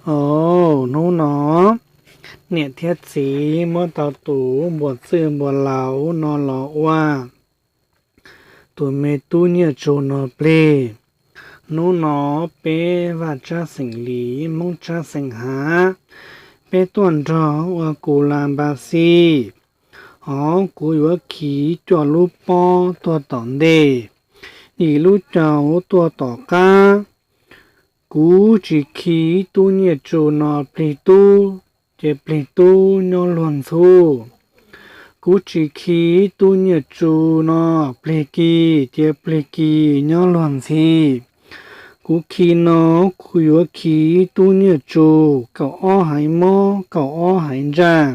Au, hnub no niam thiab txiv muab tau tus npua txwj npua laus no los ua tus me tub Nyiaj Tsu no plig. Hnub no peb Vaj Tsab xeem Lis, Hmoob Tsab xeem Hav, peb tuaj nrog ua kus las npas xis. Hov kuv yuav khi cuaj lub pob tuaj tom ntej, yim lub caug tuaj tom qab. Kuv tsis khi tub Nyiaj Tsu no plig tub, ces plig tub nyob luag ntxhub. Kuv tsis khi tub Nyiaj Tsu no plig kis, ces plig kis nyob luag ntxhi. Kuv khi no, kuv yuav khi tub Nyiaj Tsu kaum ob haiv mob kaum ob haiv ntsaj,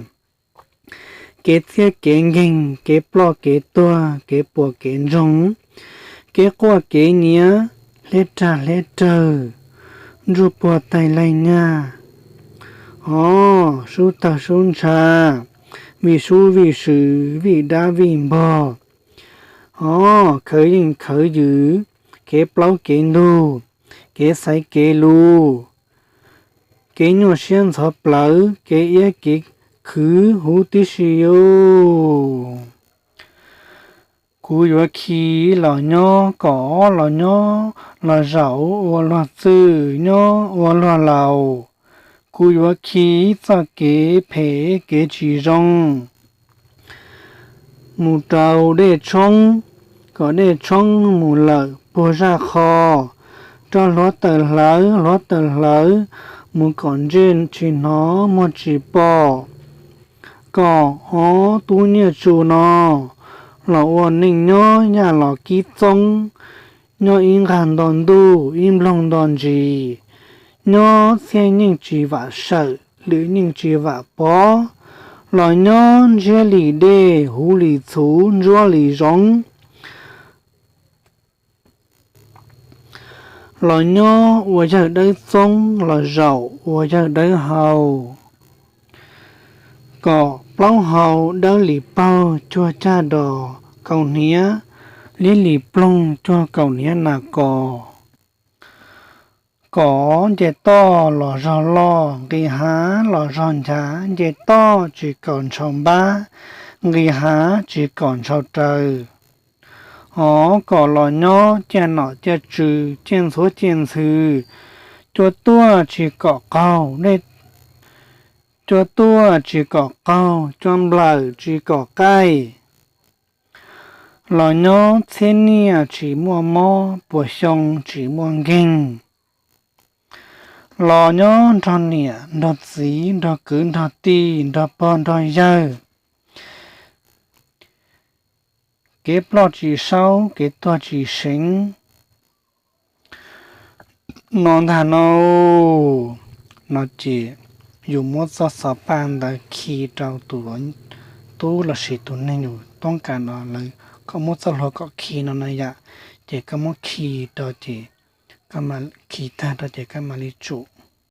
kev txhiab kev nkeeg, kev ploj kev tuag, kev puas kev ntsoog, kev quaj kev nyiav, hleb rag hleb rawg, ntsuj puag taig laig nyag. Hov sub tawg sub ntsha, vij sub vij sw, vij dab vij npog. Hov khawv yeej khawv yws, kev plaub kev ntug, kev xaiv kev lus, kev nyuaj siab ntxhov plawv, kev iab kev khwv huv tib si os. Kuv yuav khi los nyob kom, los nyob los zaum ua luag txwj, nyob ua luag laus. Kuv yuav khi txoj kev phem kev tsis zoo mus rau dej tshoob, kom dej tshoob mus lawm puag zaj qho, rau hluav taws hlawv, hluav taws hlawv mus kom ntsej tsis hnov muag tsis pom. Kom ob tub Nyiaj Tsu no los ua neej nyob yaj los kib txoob, nyob ib nqag nto ntuj ib nploog nto ntsis, nyob txhiab yeej tsis vam sawm, lwm yeej tsis vam pov, los nyob ntsiab li dej, huv li txhuv, ntsuab li zoov, los nyob ua yawg dawb txoob, los zaum ua yawg dawb hau, kom plaub hau dawb li paug cuag caj dos kaus hniav, liab li ploog cuag kaus hniav nas kos. Kom nce toj los zog loj, nqis hav los zog nchav, nce toj tsis kom ntshaus npab, nqis hav tsis kom ntshaus raws. Hov kom los nyob ciaj nom ciaj tswv, ciaj ntxhuav ciaj ntxhw, cua tuaj tsis kom qaug, cua tuaj tsis kom qaug, cua nplawm tsis kom qaij. Los nyob txhiab niaj tsis muaj mob, puas xyoo tsis muaj nkeeg. Los nyob nrog niam nrog txiv, nrog kwv nrog tij, nrog pog nrog yawg, kev ploj tsis saub, kev tuag tsis seev. No ntag no, no ces yus muab txoj xov paj ntawd khi rau tus tub lossis tus neeg yus toob kas no, lawv kom muab txoj hlua kom khi no na yom, ces koj muab khi rau ces, khi tag rau ces koj mam li tsum